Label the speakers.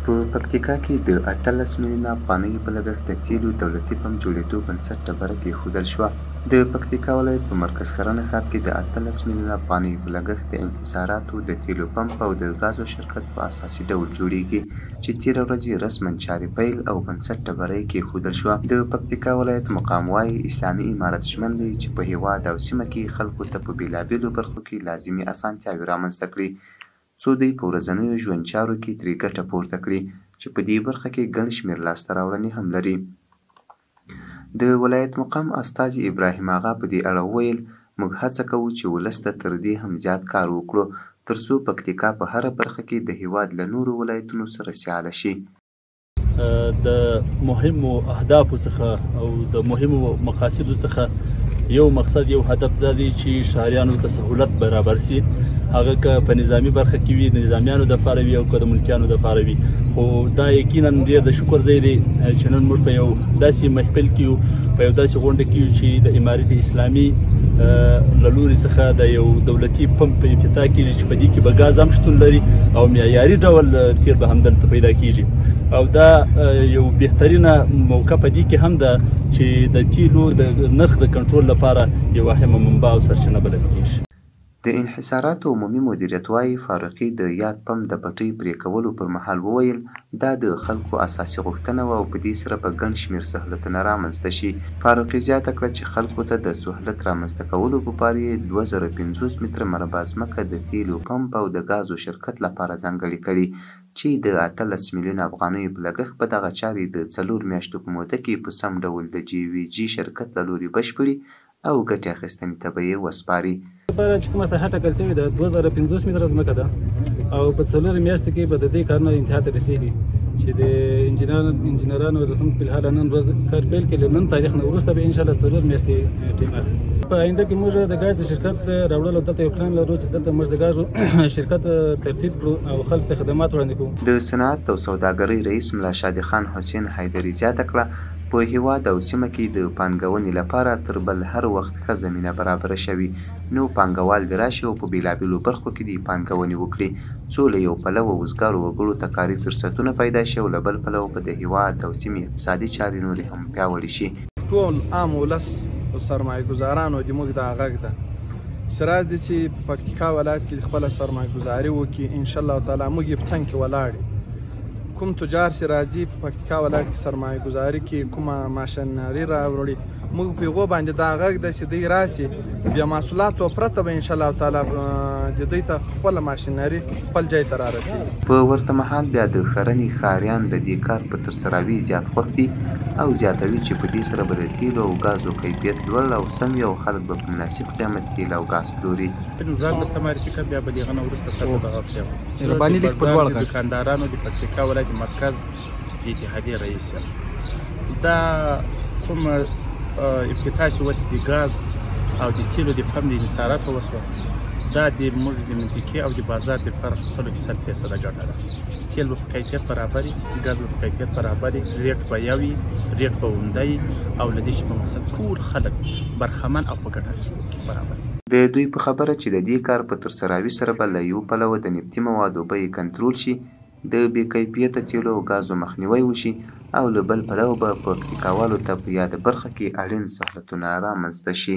Speaker 1: په پکتیکا کې د 18 میلیونه افغانیو په لګښت د تېلو دولتي پمپ جوړېدو بنسټ ډبره کېښودل شوه. د پکتیکا ولایت په مرکز ښرنه ښار کې د 18 میلیونه افغانیو په لګښت د انحصاراتو د تېلو پمپ او د ګازو شرکت په اساسي ډول جوړېږي، چې تېره ورځ یې رسما چارې پیل او بنسټ ډبره یې کېښودل شوه. د پکتیکا ولایت مقام وايي، اسلامي امارت ژمن دی چې په هېواد او سیمه کې خلکو ته په بېلابېلو برخو کې لازمې اسانتیاوې رامنځته کړي، څو دوی په ورځنیو ژوند چارو کې ترې ګټه پورته کړي، چې په دې برخه کې ګڼ شمېر لاسته راوړنې هم لري. د ولایت مقام استازي ابراهیم اغا په دې اړه وویل، موږ هڅه کوو چې ولس ته تر دې هم زیات کار وکړو، تر څو پکتیکا په هره برخه کې د هېواد له نورو ولایتونو سره سیاله شي.
Speaker 2: د مهمو اهدافو څخه او د مهمو مقاصدو څخه یو مقصد، یو هدف دا دی چې ښاریانو ته سهولت برابر شي، هغه که په نظامی برخه کې وي، د نظامیانو دپاره وي او که د ملکیانو دپاره وي. خو دا یقینا ډېر د شکر ځای دی چې نن موږ په یو داسې محفل کې یو، په یو داسې غونډه کې یو چې د امارت اسلامي له لوري څخه د یو دولتي پمپ په افتتاح کېږي، چې په دې کې به ګاز هم شتون لري او معیاري ډول تېل به هم دلته پیدا کېږي. او دا یو بهترینه موقع په دې کې هم ده چې د تیلو د نرخ د کنټرول لپاره یوه مهمه منبع او سرچینه بلل کېږي.
Speaker 1: د انحصاراتو عمومي مدیریت وايي، فاروقي د یاد پمپ د پټۍ پرې کولو پر مهال وویل، دا د خلکو اساسي غوښتنه وه او په دې سره به ګڼ شمېر سهولتونه رامنځته شي. فاروقي زیاته کړه چې خلکو ته د سهولت رامنځته کولو په پار یې 2050 متره مربع ځمکه د تیلو پمپ او د ګازو شرکت لپاره ځانګړې کړې، چې د 18 میلیونه افغانیو په لګښت به دغه چارې د 4 میاشتو په موده کې په سم ډول د جي وي جي شرکت له لوري بشپړې او ګټې اخیستنې ته به یې وسپاري.
Speaker 3: لپاره چې کومه ساحه ټاکل شوې ده 2050 متره ځمکه ده او په 4 میاشتو کې به د دې کارونه انتها ته رسېږي، چې د انجینرانو رسم په الحال نن ورځ کار پیل کړي، نن تاریخ نه وروسته به انشاءالله 4 میاشتې ټیم اخلي. په آینده کې موږ د ګاز د شرکت راوړلو دلته یو پلان لرو چې دلته موږ د ګازو شرکت ترتیب کړو او خلکو ته خدمات وړاندې کړو.
Speaker 1: د صنعت او سوداګرۍ رئیس ملا شادي خان حسین حیدري زیاته کړه، په هېواد او سیمه کې د پانګونې لپاره تر بل هر وخت ښه زمینه برابره شوې، نو پانګوال دې راشي او په بېلابېلو برخو کې دې پانګونې وکړي، څو له یو پلوه وزګارو وګړو ته کاري فرصتونه پیدا شي او له بل پلوه به د هېواد او سیمې اقتصادي چارې نورې هم پیاوړې شي.
Speaker 4: ټول عام ولس او سرمایه ګذارانو د موږ دا غږ ده چې راز دي چې په پکتیکا ولایت کې خپله سرمایه ګذاري وکړي، انشاءالله تعالی موږ یې په څنګ کې ولاړ یو. کوم تجار چې راځي په پکتیکا ولایت کې سرمایه ګذاري کوي، کومه ماشینري راوړي، موږ په هغو باندې دا غږ ده چې دوی راشي، بیا محصولاتو پرته به انشاءالله تعالی د دوی ته خپله ماشینري خپل ځای ته رارسېږي.
Speaker 1: په ورته مهال بیا د ښرنې ښاریان د دې کار په ترسراوي زیات خوښ دي او زیاتوي چې په دې سره به د تیلو او ګازو کیفیت لوړ او سم وي او خلک به په مناسب قیمت تیل او ګاز پلوري.
Speaker 5: ځان درته معرفي کړم، بیا به د هغه نه وروسته تا ته دغه څه یم.
Speaker 3: مهرباني لیک په دواړه
Speaker 5: د دوکاندارانو د پکتیکا ولایت مرکز د اتحادیې رئیس یم. دا کوم افتتاح چې وسو د ګاز او د تیلو د پمپ د انحصاراتو وسوه، دا د موږ د منطقې او د بازار دپاره په سلو کې 100% ګټه ده. تیل به په کیفیت برابر وي، ګاز به په کیفیت برابر وي، ریټ به یو وي، ریټ به عمده وي او له دې چې په مقصد ټول خلک برخمن او په ګټه اخیستونکي برابر وي.
Speaker 1: د دوی په خبره چې د دې کار په ترسراوي سره به له یو پلوه د نفتي موادو بیې کنترول شي، د بې کیفیته تیلو او ګازو مخنیوی وشي او له بل پلوه به پکتیکاوالو ته په یاده برخه کې اړین سهولتونه رامنځته شي.